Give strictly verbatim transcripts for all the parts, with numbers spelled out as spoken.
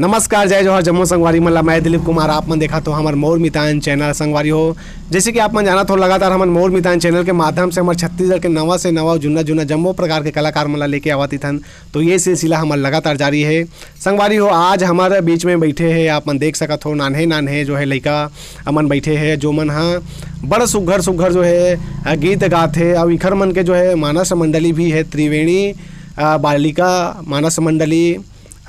नमस्कार, जय जोहार, जम्मो संगवारी मन ला। मैं दिलीप कुमार, आप मन देखत हो हमर मोर मितान चैनल। संगवारी हो, जैसे कि आप मन जानत हो, लगातार हमन मोर मितान चैनल के माध्यम से हमर छत्तीसगढ़ के नवा से नवा, जुन्ना जुन्ना जम्मो प्रकार के कलाकार मन ला लेके आवत इथन। तो ये सिलसिला हमर लगातार जारी है। संगवारी हो, आज हमर बीच में बैठे हे, आप मन देख सकत हो, नान्हे नान्हे जो है लइका मन बैठे हे, जो मन ह बड़ सुघर सुघर जो है, अ, गीत गाथे। और इखर मन के जो है मानस मंडली भी है, त्रिवेणी, अ, बालिका मानस मंडली।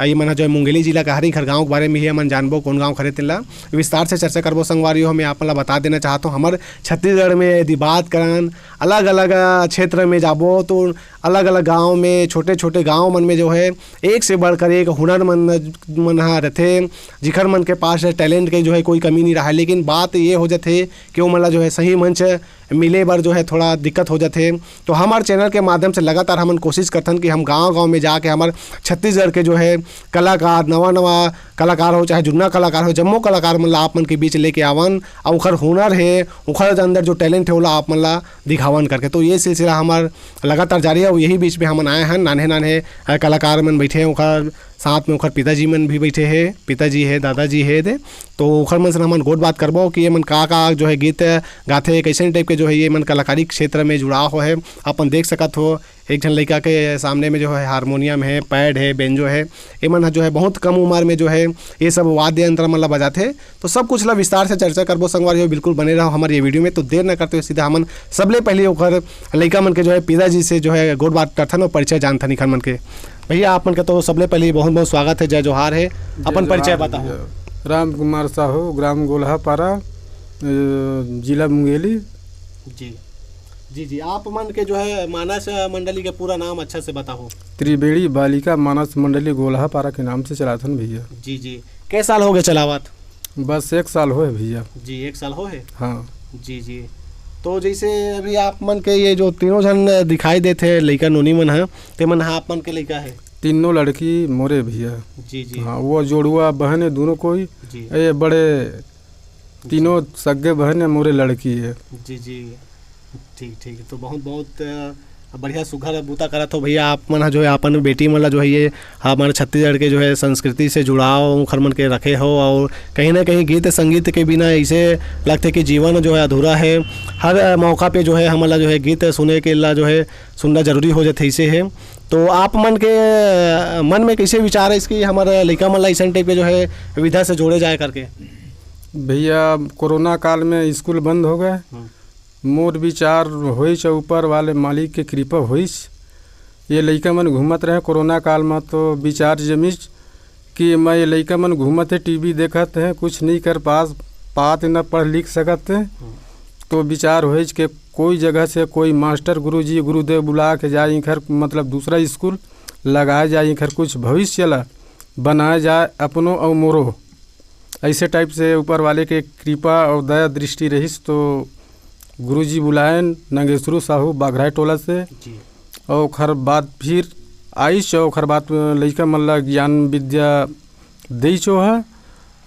अ, ये मन ह जो है मुंगेली जिला के हरे, इखर गांव के बारे में ही हमन जानबो, कौन गांव हरे तेला विस्तार से चर्चा करबो। संगवारी हो, मैं आप मन ला बता देना चाहत हूँ, हमर छत्तीसगढ़ में यदि बात करन, अलग-अलग, अ, क्षेत्र में जाबो तो अलग-अलग गांव में, छोटे-छोटे गांव मन में जो है एक से बढ़कर एक हुनर मन, मन ह रथे, जिखर मन के पास टैलेंट के जो है कोई कमी नहीं रहा है। लेकिन बात ये हो जाथे कि वो मन ला जो है सही मंच मिले बर जो है थोड़ा दिक्कत हो जाथे। तो हमर चैनल के माध्यम से लगातार हमन कोशिश करथन कि हम गांव-गांव में जाके हमर छत्तीसगढ़ के जो है कलाकार, नवा-नवा कलाकार हो चाहे जुन्ना कलाकार हो, जम्मो कलाकार मन ला आप मन के बीच लेके आवन, अउ ओखर हुनर हे, ओखर अंदर जो टैलेंट हे, ओला आप मन ला दिखावन करके। तो ये सिलसिला हमर लगातार जारी हे। अउ यही बीच में हमन आए हन, नान्हे नान्हे, अ, कलाकार मन बैठे हैं, ओखर साथ में ओखर पिताजी मन भी बैठे हे, पिताजी हे, दादाजी हे दे। तो ओखर मन से हमन गोठ बात करबो कि ये मन का का जो है गीत गाथे, कैसन टाइप के जो है ये मन कलाकारी क्षेत्र में जुड़ाव हो है। अपन देख सकत हो, एक झन लइका के सामने में जो है हारमोनियम है, पैड है, बेंजो है। ये मन ह जो है बहुत कम उम्र में जो है ये सब वाद्य यंत्र मन ला बजाथे। तो सब कुछ ला विस्तार से चर्चा करबो संगवारी हो, बिल्कुल बने रहो हमर ये वीडियो में। तो देर न करते हुए सीधा हमन सबले पहले ओखर लइका मन के जो है पिताजी से जो है गोठ बात करथन और परिचय जानथन इखर मन के। भैया, आप मन के तो सबले पहले बहुत बहुत स्वागत है, जय जोहार है। जय अपन परिचय जोहार बताओ। भैया। राम कुमार साहू, ग्राम गोलहा पारा, अ, जिला मुंगेली। जी, जी, जी। आप मन के जो है मानस मंडली के पूरा नाम अच्छा से बताओ। त्रिवेणी बालिका मानस मंडली गोलहा पारा के नाम से चलाथन भैया। जी, जी। कै साल हो गए चलावत? बस एक साल होए भैया। जी, एक साल हो है। हाँ। जी, जी। तो जैसे अभी आप मन के ये जो तीनों झन दिखाई देथे लइका नोनी मन ह, ते मन ह आप मन के लइका है? तीनों लड़की मोरे भैया। जी, जी। हाँ, वो जोड़ुआ बहन है दोनों कोई। जी। ये बड़े तीनों सगे बहन है, मोरे लड़की है। जी, जी। ठीक, ठीक। तो बहुत, बहुत, अ, बढ़िया सुघर बूता करत हो भैया। आप मन ह जो है अपन बेटी मन ला जो है ये हमारे छत्तीसगढ़ के जो है संस्कृति से जुड़ाव ओखर मन के रखे हो, और कहीं ना कहीं गीत संगीत के बिना ऐसे लगथे कि जीवन जो है अधूरा है। हर, अ, मौका पे जो है हमन ला जो है गीत सुने के ला जो है सुनना जरूरी हो जाथे, ऐसे है। तो आप मन के, अ, मन में कैसे विचार है इसकी, हमारे लइका मन ला ऐसन टाइप के जो है विधा से जोड़े जाए करके? भैया, कोरोना काल में स्कूल बंद हो गए। हम्म। मोर विचार होइस अउ ऊपर वाले मालिक के कृपा होइस। ये लइका मन घूमत रहे कोरोना काल में, तो विचार जमिस कि मैं ये लइका मन घूमत है, टीवी देखत है, कुछ नहीं कर पास, पात न पढ़ लिख सकत है। हम्म। तो विचार होइस के कोई जगह से कोई मास्टर, गुरुजी, गुरुदेव बुला के जाए इखर, मतलब दूसरा स्कूल लगाए जाए, इखर कुछ भविष्य ला बनाए जाए अपनो अउ मोरो। ऐसे टाइप से ऊपर वाले के कृपा और दया दृष्टि रहिस, तो गुरुजी बुलायन नंगेश्वरू साहू बाघराय टोला से। जी। और ओखर बाद फिर आइस, और ओखर बाद लइका मन ला ज्ञान विद्या देइस ओहा,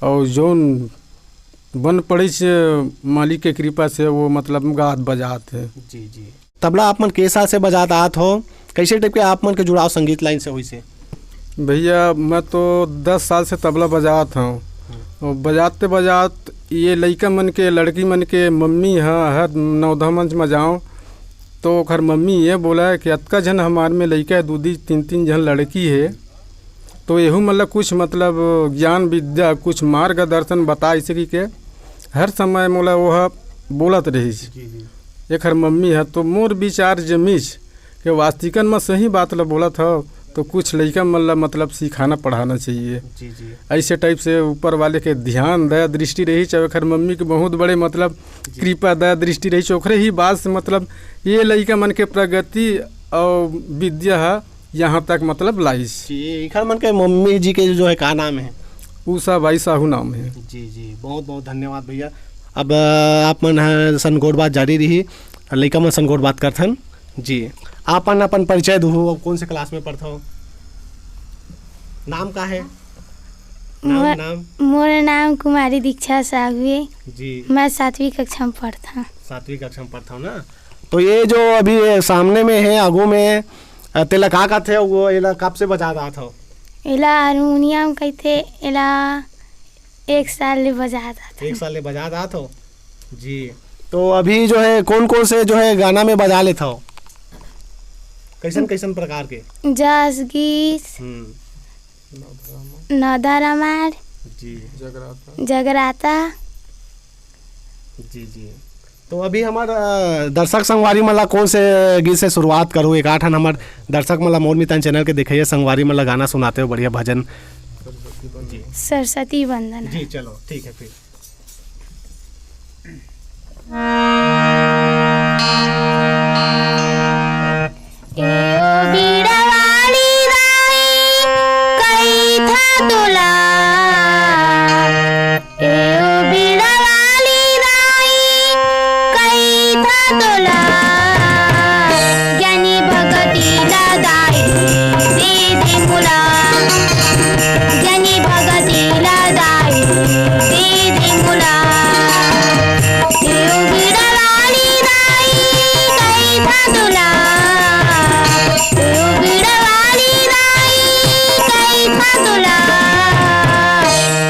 और जौन बन पड़िस मालिक के कृपा से, वो मतलब गात बजात है। जी, जी। तबला आप मन के साल से बजात आत हो, कैसे टाइप के आप मन के जुड़ाव संगीत लाइन से होइस हे? भैया, मैं तो दस साल से तबला बजात हूँ। हम्म। और बजाते बजात ये लइका मन के, लड़की मन के मम्मी ह, हर नवधा मंच में जाओ, तो ओखर मम्मी ये बोला कि अतका झन हमार में लइका है, दू दी तीन तीन झन लड़की है, तो एहू मन ला कुछ मतलब ज्ञान विद्या, कुछ मार्गदर्शन बता, ऐसे कि के हर समय मोला वो ह बोलत रहिस। जी, जी। एखर मम्मी ह तो मोर विचार जमीस के वास्तिकन म सही बात ल बोलत हव, तो कुछ लइका मन ल मतलब सिखाना पढ़ाना चाहिए। जी, जी। ऐसे टाइप से ऊपर वाले के ध्यान दया दृष्टि रही, चाहे एखर मम्मी के बहुत बड़े मतलब जी। कृपा दया दृष्टि रही, ओखरे ही बात से मतलब ये लइका मन के प्रगति और विद्या ह यहाँ तक मतलब लाइस। जी, एखर मन के मम्मी जी के जो है का नाम है? उषा बाई साहू नाम है। जी, जी, बहुत बहुत धन्यवाद भैया। अब, अ, आप मन ह सन गोठ बात जारी रही, लइका मन सन गोठ बात करथन। जी, आपन अपन परिचय दुहू, अब कौन से क्लास में पढ़थव? नाम का है? नाम, मोर, नाम? मोर नाम कुमारी दीक्षा साहू है। जी। मैं सातवीं कक्षा में पढ़ता हूँ। सातवीं कक्षा में पढ़ता हूँ ना। तो ये जो अभी ये सामने में है, आगू में, अ, तेला का कहते हो, वो एला कब से बजा रहा था? एला हारमोनियम कहिथे, एला एक साल ले बजात आत एक हन। साल ले बजात आत हो? जी। तो अभी जो है, कौन-कौन से जो है गाना में बजा लेत हो? कैसन-कैसन प्रकार के? जस गीत, हम्म। नवधा रामायण, जी। जगराता। जी, जी। तो अभी हमर, अ, दर्शक संगवारी मन ला कौन से गीत से शुरुआत करूँ? एक आठ हमर दर्शक मन ला मोर मितान चैनल के देखइया संगवारी मन ला गाना सुनाते हो, बढ़िया भजन। जी। सरस्वती वंदन। जी, चलो, ठीक है फिर। ए ओ बीड़ा वाली दाई, कहिथंव तोला। ए ओ बीड़ा वाली दाई, कहिथंव तोला। ज्ञानी भगती ला दाई, दे दे मोला। ज्ञानी भगती ला दाई, दे दे मोला। ए ओ बीड़ा वाली दाई, कहिथंव तोला। ए ओ बीड़ा वाली दाई, कहिथंव तोला।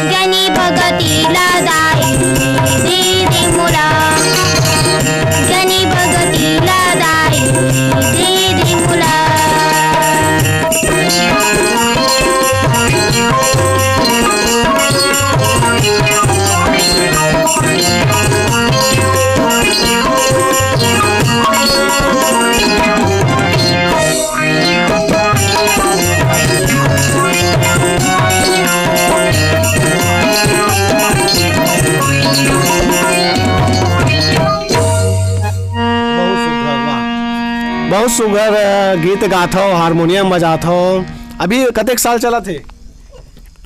ज्ञानी भगती ला दाई, दे दे मोला। ज्ञानी भगती ला दाई, दे दे मोला। बहुत सुघर, वाह। बहुत सुघर, अ, गीत गाथव, हारमोनियम बजाथव। अभी कतेक साल चलत हे?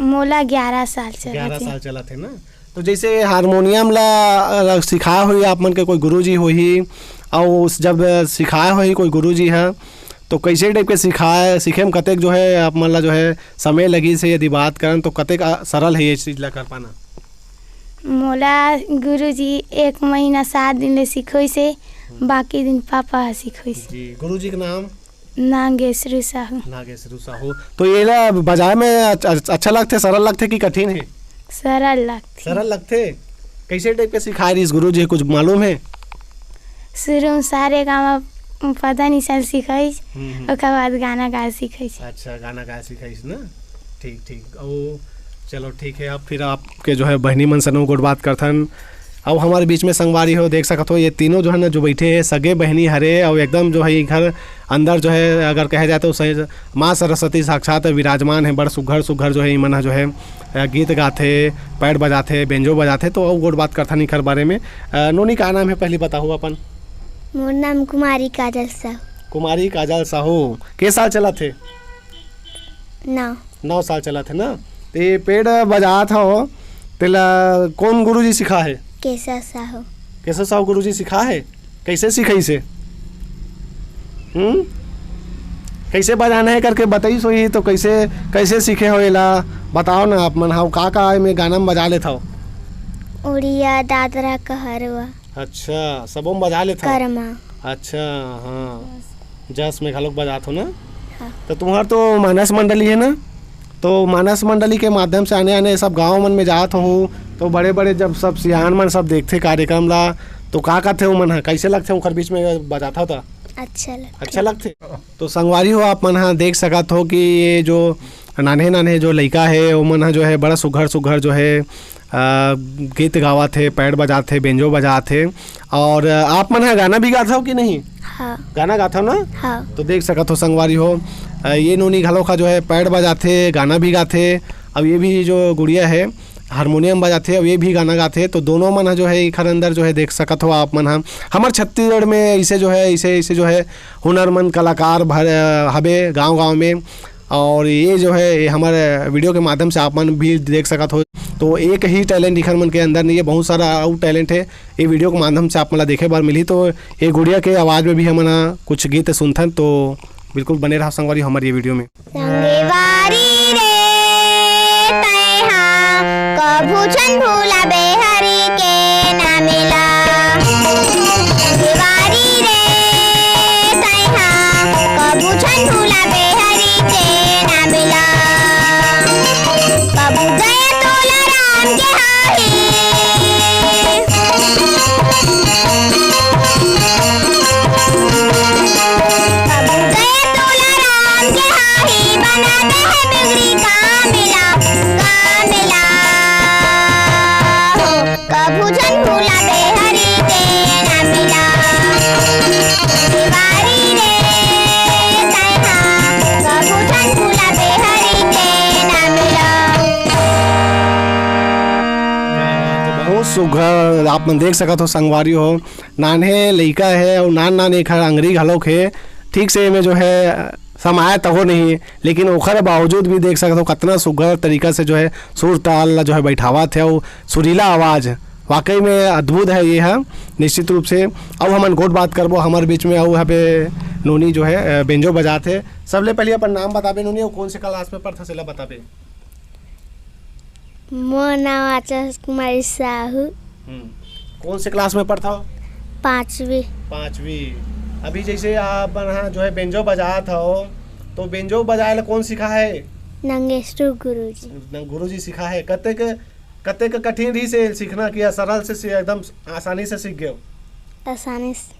मोला ग्यारह साल चलत ग्यारह हे। साल चलत हे ना? तो जैसे हारमोनियम ला, अ, सिखाए होही आप मन के कोई गुरुजी होही, अउ उस जब सिखाए होही कोई गुरुजी ह, तो कैसे टाइप के सिखाए, सीखे में कतेक जो है आप मन ला जो है समय लगिस हे, यदि बात करन तो कतेक, अ, सरल हे ये चीज ला कर पाना? मोला गुरुजी एक महीना सात दिन ले सिखोइस हे, हम्म। बाकी दिन पापा ह सिखोइस हे। जी, गुरुजी के नाम? नागेश्वरी साहू। नागेश्वरी साहू। तो ये ला बजाए में अच-, अच-, अच्छा लगथे, सरल लगथे कि कठिन हे? सरल लगथे। सरल लगथे? कैसे टाइप के सिखाए रहिस गुरुजी, कुछ मालूम हे? शुरू में सारे गामा पा धा नि सा ल सिखाइस, हम्म, हम्म। ओकर बाद गाना गाए सिखाइस। अच्छा, गाना गाए सिखाइस ना? ठीक, ठीक। अउ चलो ठीक हे, अब फिर आपके जो है बहिनी मन से गोठ बात करथन। अउ हमारे बीच में संगवारी हो, देख सकत हो, ये तीनों जो है ना, जो बैठे हैं, सगे बहिनी हरे, अउ एकदम जो है, ये घर अंदर जो है, अगर कहे जाए तो सही, माँ सरस्वती साक्षात विराजमान है। बड़ सुघर सुघर जो है, इमन ह जो है, अ, गीत गाथे, पैड बजाथे, बेंजो बजाथे। तो अउ गोठ बात करथन इखर बारे में। अ, नोनी, का नाम है, पहली बताओ अपन। मोर नाम कुमारी काजल साहू। कुमारी काजल साहू, के साल चलत हे? नौ। नौ साल चलत हे ना? ते पैड बजात हव, तेला कौन गुरुजी सिखा हे? केशव साहू। केशव साहू गुरुजी सिखा हे? कैसे सिखाइस हे? हम्म? कैसे बजाना है करके बताइस होही, तो कैसे, कैसे सीखे हो एला? बताओ ना आप मन। हाँ, का का एमे गाना में बजा लेत हव? उड़िया, दादरा, कहरवा। अच्छा, सबो में बजा लेत हव? करमा। अच्छा, हाँ। जस में घलोक बजात हो ना? हाँ। तो तुम्हार तो मानस मंडली है ना? तो मानस मंडली के माध्यम से आने आने सब गांव मन में जात हो, तो बड़े बड़े जब सब सियान मन सब देखथे कार्यक्रम ला, तो का कथे ओमन ह? कैसे लगथे ओकर बीच में बजात हो त? अच्छा लगथे। अच्छा लगथे। तो संगवारी हो, आप मन ह देख सकत हो कि ये जो नान्हे नान्हे जो लइका हे, ओमन ह जो है बड़ा सुघर सुघर जो है, अ, गीत गावत हे, पैड बजात हे, बेंजो बजात हे। और, अ, आप मन ह गाना भी गात हो कि नहीं? हाँ। गाना गात हो ना? हाँ। तो देख सकत हो संगवारी हो, अ, ये नोनी घलो का जो है पैड बजात हे, गाना भी गात हे। अब ये भी जो गुड़िया है हारमोनियम बजात हे, अब ये भी गाना गात हे। तो दोनों मन ह जो है एखर अंदर जो है देख सकत हो आप मन ह। हमर छत्तीसगढ़ में इसे जो है, इसे, इसे जो है हुनरमंद कलाकार भर, अ, हबे गांव गांव में। और ये जो है, ये हमर वीडियो के माध्यम से आप मन भी देख सकत हो, तो एक ही टैलेंट इखर मन के अंदर नहीं है, बहुत सारा अउ टैलेंट है। ये वीडियो के माध्यम से आप मन ला देखे बर मिलही, तो ये गुड़िया के आवाज में भी हमन ह कुछ गीत सुनथन, तो बिल्कुल बने रहा संगवारी हमर ये वीडियो में। संगवारी रे, तैं हा कभू झन भूलाबे हरि के नाम ला। संगवारी रे, तैं हा कभू झन भूलाबे हरि के नाम ला। बेहरी के ना मिला। बारी रे, तैहा, कभू झन भूला बेहरी के ना मिला। बहुत सुघर, आप मन देख सकत हो संगवारी हो, नान्हे लइका हे अउ नान नान एखर अंगरी घलोक हे, ठीक से एमे जो है समाय तहो नहीं, लेकिन ओखर बावजूद भी देख सकत हो कतना सुघर तरीका से जो है सुर ताल ला जो है बैठावत हे अउ सुरीला आवाज वाकई में अद्भुत है ये ह निश्चित रूप से। अउ हमन गोठ बात करबो, हमर बीच में अउ हबे नोनी जो है, अ, बेंजो बजात हे। सबले पहले अपन नाम बताबे नोनी, अउ कौन से क्लास में पढ़थस एला बताबे। मोर नाम आचल कुमारी साहू। हम्म। कौन से क्लास में पढ़थव? पाँचवीं। पाँचवीं। अभी जैसे आप मन ह जो है बेंजो बजात हव, तो बेंजो बजाए ला कौन सिखा है? नंगेश्वर गुरुजी। न-, गुरुजी सिखा है। कतेक, कतेक कठिन रहिस हे सीखना कि या सरल से सी-, एकदम आसानी से सीख गए हो? आसानी से।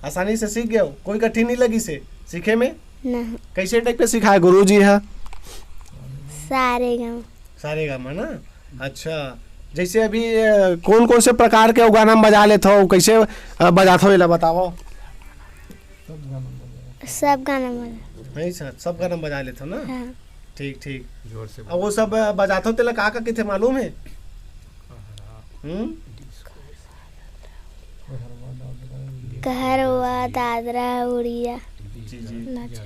आसानी से सीख गए हो? कोई कठिन नहीं लगिस हे सीखे में? नहीं। कैसे टाइप के सिखाए गुरुजी ह? सारे गाँव। सारे गाँव ना? अच्छा, जैसे अभी, अ, कौन कौन से प्रकार के गाना में बजा लेत हो, कैसे, अ, बजात हो, एला बताओ। सब गाना बजा। नहीं सर, सब गाना बजा लेत हो ना? हाँ। ठीक, ठीक। जोर से अब वो सब, अ, बजात हो, तेला का का कथे मालूम है? हम्म? कहरवा, दादरा, उड़िया। जी, जी। नाचा।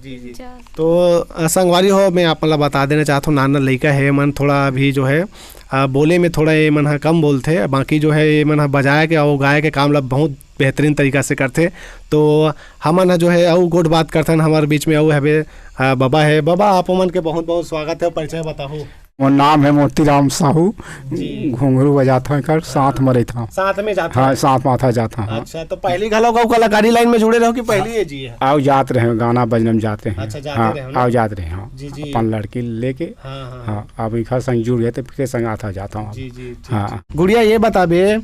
जी, जी। जा। तो, अ, संगवारी हो, मैं आप मन ला बता देना चाहत हूँ, नान नान लइका हे, मन थोड़ा अभी जो है, अ, बोले में थोड़ा ये मन ह कम बोलथे, बाकी जो है ये मन ह बजाए के अउ गाए के काम ला बहुत बेहतरीन तरीका से करथे। तो हमन ह जो है अउ गोठ बात करथन, हमर बीच में अउ हवे, अ, बबा हे। बबा, आप मन के बहुत बहुत स्वागत है, परिचय बताहू। मोर नाम है मोतीराम साहू, जी। घुंघरू बजात हूँ एकर, साथ में रहता हूँ। साथ में जात हाँ, हूँ। साथ माथा जाता हूँ। अच्छा, तो पहली घलो गौ कलाकारी लाइन में जुड़े रहो कि पहली ये जी है? आओ जात रहे हो, गाना बजने में जाते हैं। अच्छा, जाते हाँ, रहे हो ना? आओ जात रहे हो। जी, जी। अपन लड़की लेके, हाँ, हाँ। हाँ, अब इनका संग जुड़ गए तो फिर संग आता जाता हूँ। जी, जी, ठीक, हाँ। ठीक। गुड़िया, ये बताबे,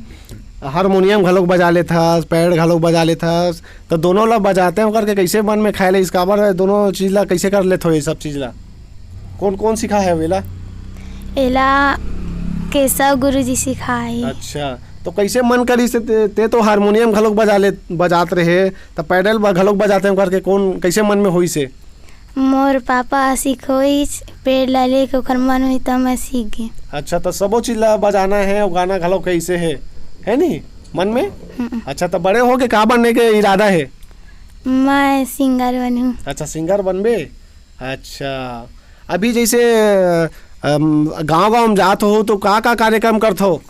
हारमोनियम घलोक बजा लेथस, पैड घलोक बजा लेथस, तो दोनों ला बजाते हो करके कैसे मन में ख्याल है इसका बार, दोनों चीज ला कैसे कर लेथो ये सब चीज ला? कौन कौन सिखा है वेला? एला केशव गुरुजी सिखाए। अच्छा, तो कैसे मन करिस ते, ते तो हारमोनियम घलोक बजा ले, बजात रहे, तो पैडल ब-, घलोक बजाते हो करके कौन, कैसे मन में होइस हे? मोर पापा सिखोइस, पैड ला लेके ओकर मन में, त मैं सीख गे। अच्छा, तो सबो चीज ला बजाना है, अउ गाना घलोक कैसे है, है नी मन में? हम्म। अच्छा, तो बड़े होके का बनने के इरादा है? मैं सिंगर बनहूँ। अच्छा, सिंगर बनबे। अच्छा, अभी जैसे, अम, गाँव-गाँव में जात हो तो का-का कार्यक्रम करथो?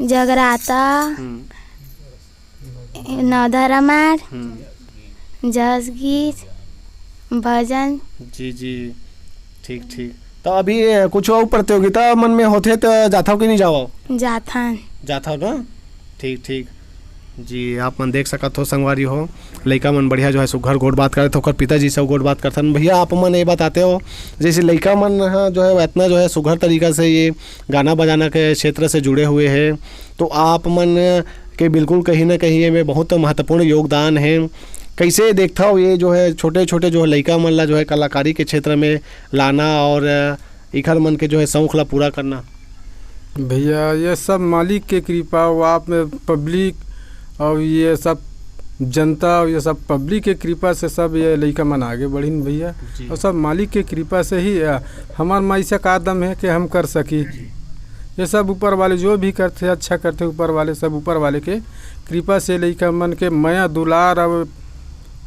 जगराता, हम्म। नवधा रामायण, हम्म। जस गीत, भजन। जी, जी, ठीक, ठीक। तो अभी कुछ अउ प्रतियोगिता मन में होथे तो जाथव कि नहीं जावव? जाथन। जाथव ना? ठीक, ठीक। जी, आप मन देख सकत हो संगवारी हो, लइका मन बढ़िया जो है सुघर गोठ बात करत हो, ओकर पिताजी से गोठ बात करथन। भैया, आप मन ये बताते हो, जैसे लइका मन ह जो है, वो इतना जो है सुघर तरीका से ये गाना बजाना के क्षेत्र से जुड़े हुए हैं, तो आप मन के बिल्कुल कहीं ना कहीं एमे बहुत महत्वपूर्ण योगदान है। कैसे देखथव ये जो है छोटे-छोटे जो है लइका मन ला जो है कलाकारी के क्षेत्र में लाना और इखर मन के जो है शौक ला पूरा करना? भैया, ये सब मालिक के कृपा, वो आप में पब्लिक और ये सब जनता और ये सब पब्लिक के कृपा से सब ये लइका मन आगे बढ़िन भैया। जी। और सब मालिक के कृपा से ही, आ, हमार माई से का दम है कि हम कर सकी। जी। ये सब ऊपर वाले जो भी करते, अच्छा करते, ऊपर वाले, सब ऊपर वाले के कृपा से लइका मन के मया दुलार और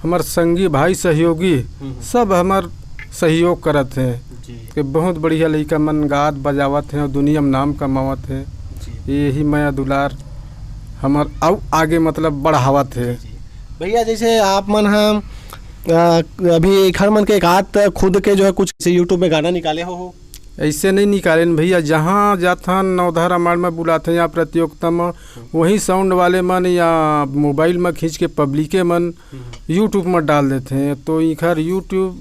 हमर संगी भाई सहयोगी हम्म। सब हमर सहयोग करत हे। जी। कि बहुत बढ़िया लइका मन गात बजावत हे और दुनिया में नाम कमावत हे। जी। यही मया दुलार हमर अउ आगे मतलब बढ़ावत हे। जी। भैया, जैसे आप मन ह, अ, अभी एखर मन के एक आध खुद के जो है कुछ से YouTube में गाना निकाले हो, हो? ऐसे नहीं निकालेन भैया, जहाँ जाथन नवधा रामायण में बुलाथे या प्रतियोगिता में, वही साउंड वाले मन या मोबाइल में खींच के पब्लिके मन हम्म। YouTube में डाल देथे, तो इखर YouTube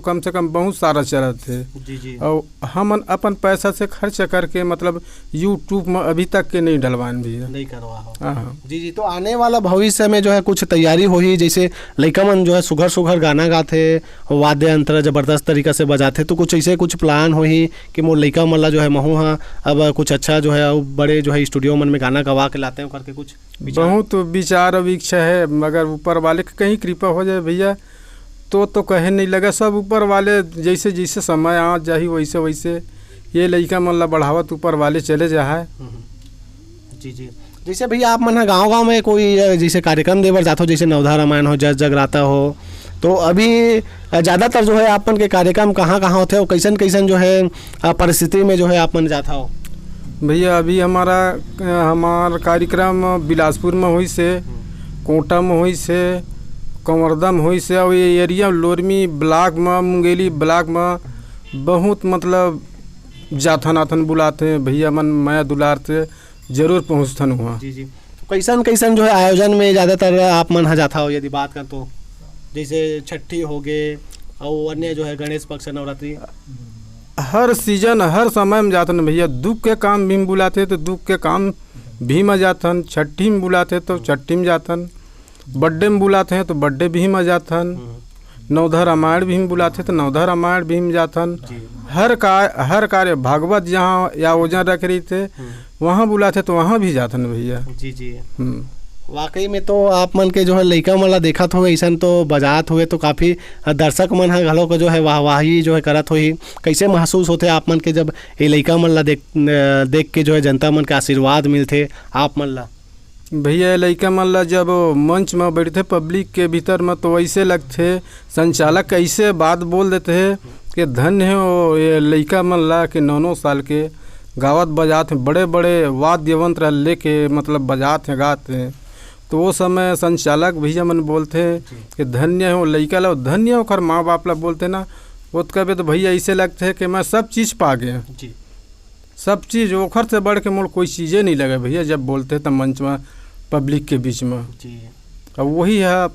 कम से कम बहुत सारा चलत हे। जी, जी। और हमन अपन पैसा से खर्च करके मतलब YouTube में अभी तक के नहीं डलवाएन भैया। नहीं करवा हो। हाँ, हाँ। जी, जी, तो आने वाला भविष्य में जो है कुछ तैयारी होही, जैसे लइका मन जो है सुघर सुघर गाना गाथे, वाद्य यंत्र जबरदस्त तरीका से बजाथे, तो कुछ ऐसे कुछ प्लान होही कि मोर लइका मन ला जो है महू हा अब कुछ अच्छा जो है अउ बड़े जो है स्टूडियो मन में गाना गवा के लाते हो करके कुछ विचार? बहुत विचार अउ इच्छा है, मगर ऊपर वाले के कहीं कृपा हो जाए भैया, तो, तो कहे नहीं लगा। सब ऊपर वाले जैसे, जैसे समय आ जाही वैसे, वैसे ये लइका मन ला बढ़ावत ऊपर वाले चले जा है। हम्म। जी, जी। जैसे भैया आप मन ह गाँव-गाँव में कोई, अ, जैसे कार्यक्रम दे बर जाथो, जैसे नवधा रामायण हो, जस जगराता हो, तो अभी, अ, ज़्यादातर जो है आप मन के कार्यक्रम कहाँ-कहाँ होथे अउ कैसन-कैसन जो है, अ, परिस्थिति में जो है आप मन जाथो? भैया अभी हमारा, अ, हमार कार्यक्रम बिलासपुर में होइस हे, हम्म। कोंटा में होइस हे, कवर्धा में होइस हे, अउ ये एरिया लोरमी ब्लॉक में, मुंगेली ब्लॉक में बहुत मतलब जाथन आथन बुलाथे भैया मन मया दुलार से जरूर पहुँचथन हुआ। जी, जी। तो कैसन, कैसन जो है आयोजन में ज़्यादातर आप मन ह जाथा हो, यदि बात कर तो? जैसे छठी हो गे, अउ अन्य जो है गणेश पक्ष नवरात्रि। हर सीजन, हर समय में जाथन भैया। दुख के काम भी में बुलाथे तो दुख के काम भी में जाथन, छठी में बुलाथे तो छठी में जाथन, बर्थडे में बुलाथे तो बर्थडे भी में जाथन, हम्म। नवधा रामायण भी में बुलाथे तो नवधा रामायण भी में जाथन। जी। हर का-, हर कार्य भागवत जहाँ या ओजन रख रही थे, हम्म। वहाँ बुलाथे तो वहाँ भी जाथन भैया। जी, जी। हम्म। वाकई में तो आप मन के जो है लइका मन ला देखत हुए, ऐसन तो बजात हुए तो काफ़ी दर्शक मन ह घलो को जो है वाहवाही जो है करत होही। कैसे महसूस होथे आप मन के जब ये लइका मन ला देख, देख के जो है जनता मन के आशीर्वाद मिलथे आप मन ला? भैया, ये लइका मन ला जब मंच में बैठथे पब्लिक के भीतर में तो ऐसे लगथे संचालक ऐसे बात बोल देथे कि धन्य हो ये लइका मन ला कि नौ नौ साल के गावत बजात हे, बड़े बड़े वाद्य यंत्र लेके मतलब बजात हे गात हे। तो वो समय संचालक भैया मन बोलथे कि धन्य हो लइका ला, धन्य ओकर माँ बाप ला बोलथे ना, वो तो कबे तो भैया ऐसे लगथे कि मैं सब चीज़ पा गए। जी। सब चीज़ ओखर से बढ़ के मोर कोई चीज़े नहीं लगे भैया, जब बोलथे त मंच में पब्लिक के बीच में। जी। अब वही है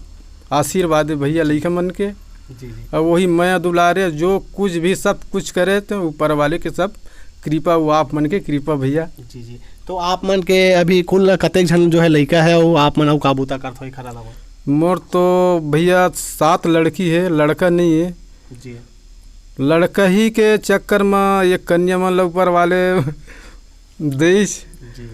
आशीर्वाद है भैया लइका मन के। जी, जी। अब वही मया दुलारे जो कुछ भी सब कुछ करे तो ऊपर वाले के सब कृपा, वो आप मन के कृपा भैया। जी, जी। तो आप मन के अभी कुल कतेक झन जो है लइका है, वो आप मन अउ का बूता करत हो एखर अलावा? मोर तो भैया सात लड़की है, लड़का नहीं है। जी। लड़का ही के चक्कर में एक कन्या मन ला ऊपर वाले देइस। जी।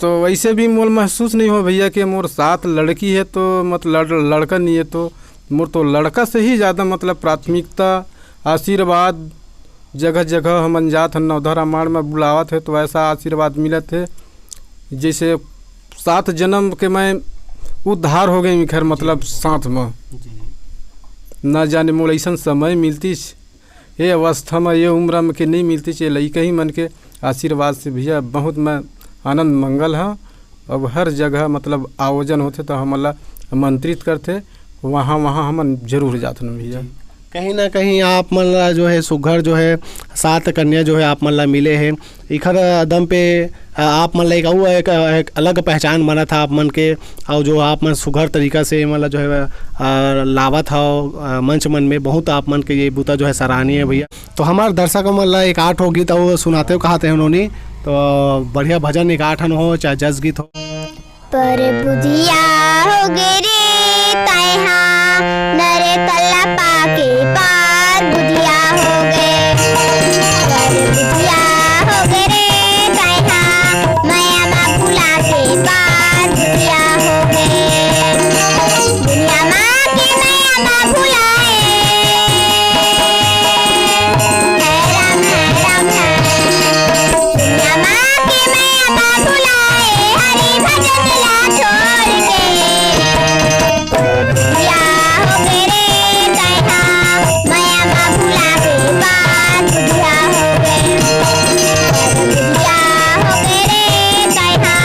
तो वैसे भी मोल महसूस नहीं हो भैया कि मोर सात लड़की है तो मत लड़-, लड़का नहीं है तो मोर तो लड़का से ही ज़्यादा मतलब प्राथमिकता, आशीर्वाद, जगह जगह हमन जात हन नवधा रामायण में बुलावत है तो ऐसा आशीर्वाद मिलत है जैसे सात जन्म के मैं उद्धार हो गए घर मतलब साथ में। जी। ना जाने मोल ऐसन समय मिलतीस ये अवस्था में, ये उम्र में के नहीं मिलतीस, ये लइका ही मन के आशीर्वाद से भैया बहुत मैं आनंद मंगल हा। अब हर जगह मतलब आयोजन होथे तो हमन ला आमंत्रित करथे, वहाँ, वहाँ हमन जरूर जाथन भैया। जी। कहीं ना कहीं आप मन ला जो है सुघर जो है सात कन्या जो है आप मन ला मिले हे, इखर दम पे, अ, आप मन ला एक अउ एक, एक अलग पहचान बनत हे आप मन के, अउ जो आप मन सुघर तरीका से एमन ला जो है, अ, लावत हव, अ, मंच मन में, बहुत आप मन के ये बूता जो है सराहनीय है भैया। तो हमार दर्शक मन ला एक आठ हो गीत अउ सुनाते हो कहा थे उन्होंने, तो बढ़िया भजन एक आठ हो चाहे जस गीत हो। पर बुधिया हो गे रे तैहा, नरे तल्ला पाके पार बुधिया हो गे। पर बुधिया हो गे रे तैहा, मया मा भुला के पार बुधिया हो गे। दुनिया मा के मया मा भुलाए, हे राम, हे राम, हे। दुनिया मा के मया मा भुलाए, हरि भजन ला छोड़ के। बुधिया हो गे रे तैहा, मया मा भुला के पार बुधिया हो गे। बुधिया हो गे रे तैहा,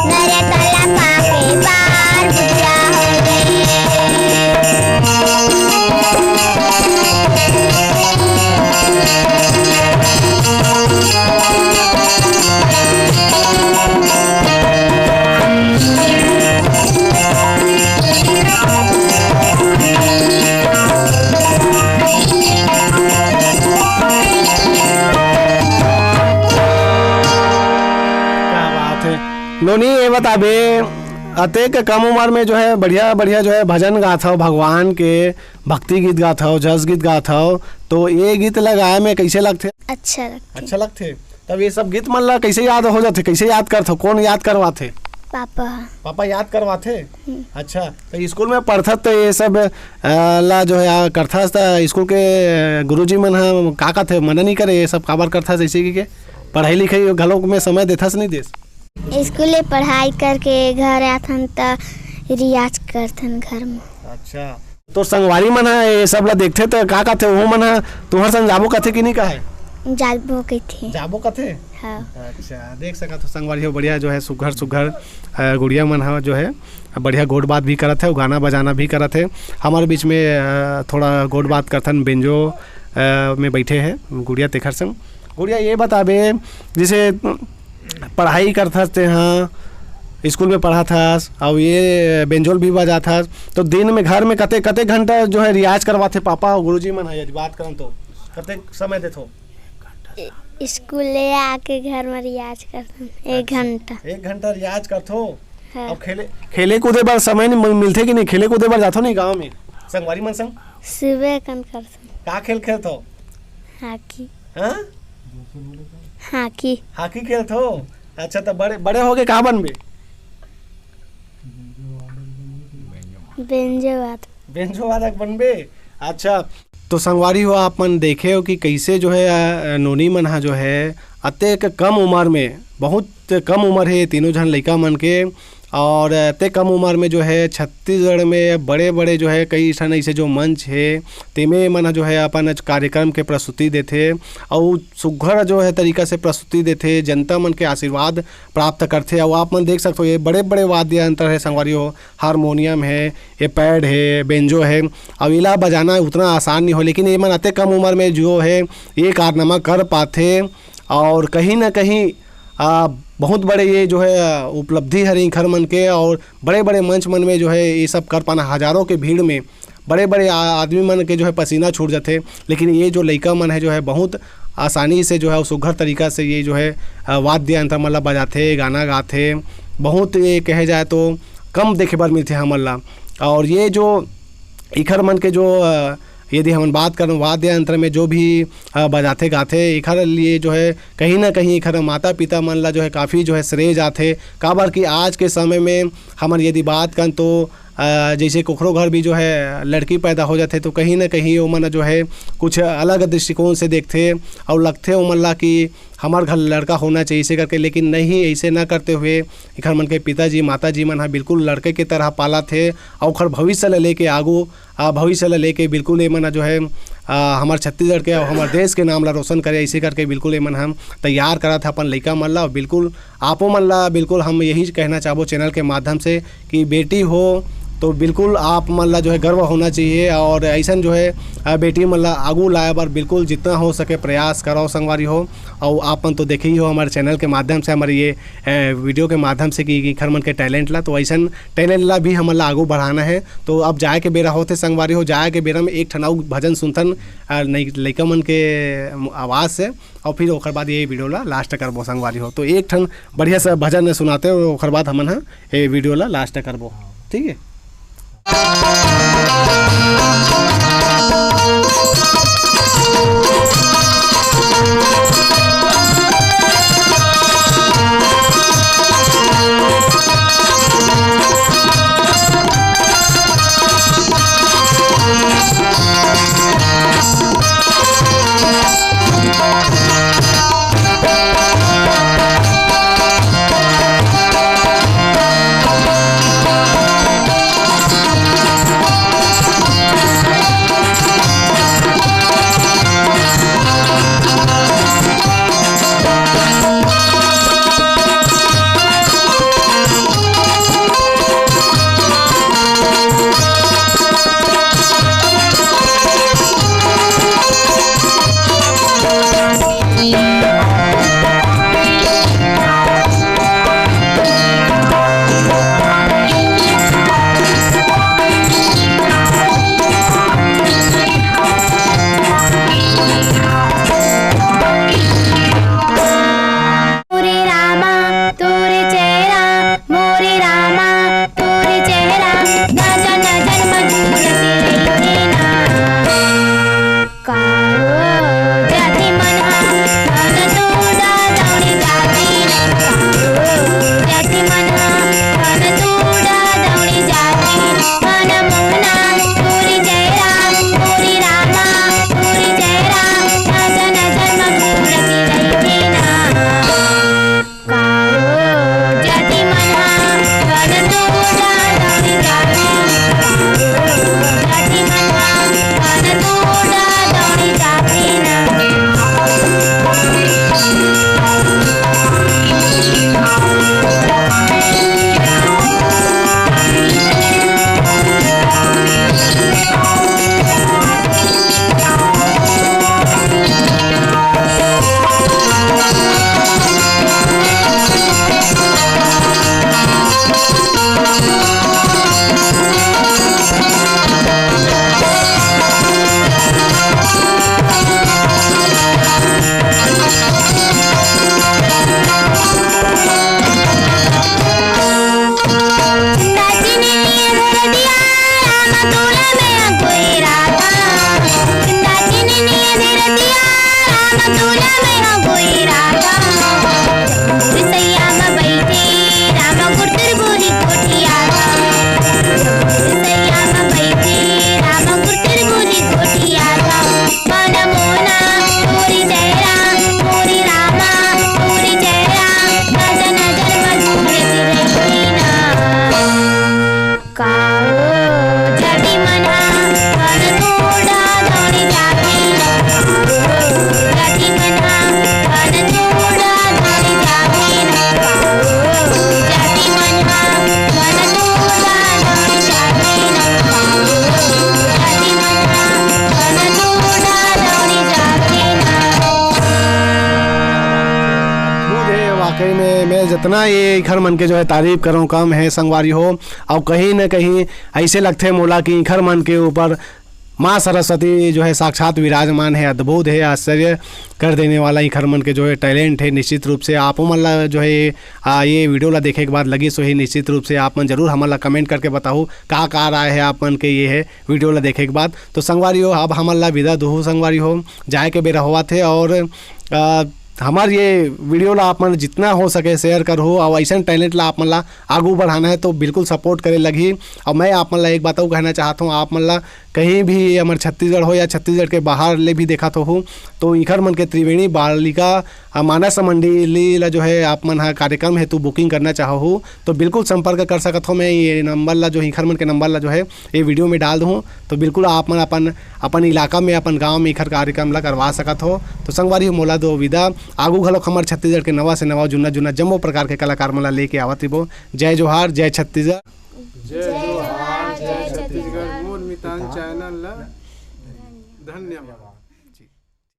नरे तल्ला पाके पार बुधिया हो गे। क्या बात है। नोनी, ये बताबे, अतेक कम उम्र में जो है बढ़िया बढ़िया जो है भजन गात हव, भगवान के भक्ति गीत गात हव, जस गीत गात हव, तो ये गीत ला गाए में कैसे लगथे? अच्छा लगथे। अच्छा लगथे। तब ये सब गीत मन ला कैसे याद हो जाथे, कैसे याद करथव, कौन याद करवाथे? पापा। पापा याद करवाथे? हम्म। अच्छा, तो स्कूल में पढ़थस तो ये सब, अ, ला जो है, आ, करथस त स्कूल के गुरुजी मन ह का कथे, मना नहीं करे ये सब काबर करथस ऐसे कि के? पढ़ाई लिखाई घलोक में समय देथस नहीं देस? स्कूल ले पढ़ाई करके घर आथन त रियाज करथन घर में। अच्छा, तो संगवारी मन ह ये सब ला देखथे त का कथे, वो मन ह तुहर संग जाबो कथे कि नहीं कहे? जाबो कथे। जाबो कथे? हाँ। अच्छा, देख सकत हो संगवारी हो, बढ़िया जो है सुघर सुघर, अ, गुड़िया मन ह जो है बढ़िया गोठ बात भी करत है, गाना बजाना भी करत है। हमारे बीच में, अ, थोड़ा गोठ बात करथन, बेंजो, अ, में बैठे हैं गुड़िया, तेखर संग। गुड़िया, ये बताबे, जैसे पढ़ाई करथस ते हाँ, स्कूल में पढ़त हस, अउ ये बेंजोल भी बजात हस, तो दिन में घर में कते, कते घंटा जो है रियाज करवाथे पापा अउ गुरुजी मन ह, यदि बात करन तो कते समय देथो? ए, स्कूल ले आके घर में रियाज करथन एक अच्छा, घंटा। एक घंटा रियाज करथो? हाँ। अब खेले, खेले कूदे बर समय नहीं मिल-, मिलथे कि नहीं? खेले कूदे बर जाथो नहीं गाँव में संगवारी मन संग? सुबह कन करथन। का खेल खेलथो? हॉकी। हाँ? हॉकी। हॉकी खेलथो? अच्छा, तो बड़े, बड़े होके का बनबे? बेंजो वादक। बेंजो वादक बनबे? अच्छा, तो संगवारी हो, आप मन देखे हो कि कैसे जो है, अ, नोनी मन हा जो है, अतेक कम उम्र में, बहुत कम उम्र है तीनों झन लइका मन के, और अतेक कम उम्र में जो है छत्तीसगढ़ में बड़े-बड़े जो है कई ठन ऐसे जो मंच है, तेमे मन ह जो है अपन कार्यक्रम के प्रस्तुति देथे, अउ सुघ्घर जो है तरीका से प्रस्तुति देथे, जनता मन के आशीर्वाद प्राप्त करथे। अउ आप मन देख सकथो, ये बड़े-बड़े वाद्य यंत्र है संगवारी हो, हारमोनियम है, ये पैड है, बेंजो है, अउ इला बजाना उतना आसान नहीं हो, लेकिन ये मन अतेक कम उम्र में जो है ये कारनामा कर पाथे। और कहीं ना कहीं, आ, बहुत बड़े ये जो है, आ, उपलब्धि हरे इंखर मन के, और बड़े-बड़े मंच मन में जो है ये सब कर पाना, हजारों के भीड़ में बड़े-बड़े आ-, आदमी मन के जो है पसीना छूट जाथे, लेकिन ये जो लइका मन है जो है बहुत आसानी से जो है सुघ्घर तरीका से ये जो है, आ, वाद्य यंत्र मन ला बजाथे, गाना गाथे, बहुत ये कहे जाए तो कम देखे बर मिलथे हमन ला। और ये जो इखर मन के जो, अ, यदि हमन बात करन वाद्य यंत्र में जो भी, अ, बजाथे गाथे, एखर लिए जो है कहीं ना कहीं एखर माता पिता मन ला जो है काफ़ी जो है श्रेय जाथे। काबर कि आज के समय में हमन यदि बात करन तो, अ, जैसे कोखरो घर भी जो है लड़की पैदा हो जाथे तो कहीं ना कहीं ओमन जो है कुछ अलग दृष्टिकोण से देखथे और लगथे ओमन ला कि हमर घर लड़का होना चाहिए इसे करके, लेकिन नहीं, ऐसे ना करते हुए एखर मन के पिताजी माताजी मन ह बिल्कुल लड़के के तरह पालत हे और ओखर भविष्य ल लेके आगू, आ, भविष्य ल लेके बिल्कुल एमन ह जो है, आ, हमर छत्तीसगढ़ के और हमर देश के नाम ला रोशन करे, ऐसे करके बिल्कुल एमन ह तैयार करत हे अपन लइका मन ला। और बिल्कुल आपो मन ला बिल्कुल हम यही कहना चाहबो चैनल के माध्यम से कि बेटी हो तो बिल्कुल आप मन ला जो है गर्व होना चाहिए और ऐसन जो है, आ, बेटी मन ला आगू लाए बर बिल्कुल जितना हो सके प्रयास करो संगवारी हो। और आप मन तो देखे ही हो हमारे चैनल के माध्यम से, हमारे ये, ए, वीडियो के माध्यम से कि, कि एखर मन के टैलेंट ला, तो ऐसन टैलेंट ला भी हमन ला आगू बढ़ाना है। तो अब जाए के बेरा होथे संगवारी हो, जाए के बेरा में एक ठन अउ भजन सुनथन, आ, नई लइका मन के आवाज़ से, और फिर ओकर बाद ये वीडियो ला लास्ट करबो संगवारी हो। तो एक ठन बढ़िया सा भजन सुनाते हो, ओकर बाद हमन ह ये वीडियो ला लास्ट करबो, ठीक है? इतना ये इखर मन के जो है तारीफ करो कम है संगवारी हो। और कहीं ना कहीं ऐसे लगथे मोला कि इखर मन के ऊपर माँ सरस्वती जो है साक्षात विराजमान है, अद्भुत है, आश्चर्य कर देने वाला इखर मन के जो है टैलेंट है। निश्चित रूप से आप मन ला जो है आ, ये वीडियो ला देखे के बाद लगिस होही, निश्चित रूप से आप मन जरूर हमन ला कमेंट करके बताहू का का राय है आप मन के ये है वीडियो ला देखे के बाद। तो संगवारी हो, अब हमन ला विदा दुहू संगवारी हो, जाए के बेरा होवत हे। और आ, हमर ये वीडियो ला आप मन जितना हो सके शेयर करहू, और ऐसन टैलेंट ला आप मन ला आगू बढ़ाना है तो बिल्कुल सपोर्ट करे लगही। और मैं आप मन ला एक बात अउ कहना चाहत हूँ, आप मन ला कहीं भी हमर छत्तीसगढ़ हो या छत्तीसगढ़ के बाहर ले भी देखत हो, तो इखर मन के त्रिवेणी बालिका आ, मानस मंडली ला जो है आप मन हा कार्यक्रम हेतु बुकिंग करना चाहो हो तो बिल्कुल संपर्क कर सकत हो। मैं ये नंबर ला जो इखर मन के नंबर ला जो है ये वीडियो में डाल दूँ, तो बिल्कुल आप मन अपन अपन इलाका में अपन गांव में इखर कार्यक्रम ला करवा सकत हो। तो संगवारी हो, मोला दो विदा, आगू घलोक हमर छत्तीसगढ़ के नवा से नवा जुन्ना जुन्ना जम्मो प्रकार के कलाकार मन ला लेके आवत रिबो। जय जोहार, जय छत्तीसगढ़। जय जोहार, जय छत्तीसगढ़। मोर मितान चैनल ला धन्यवाद।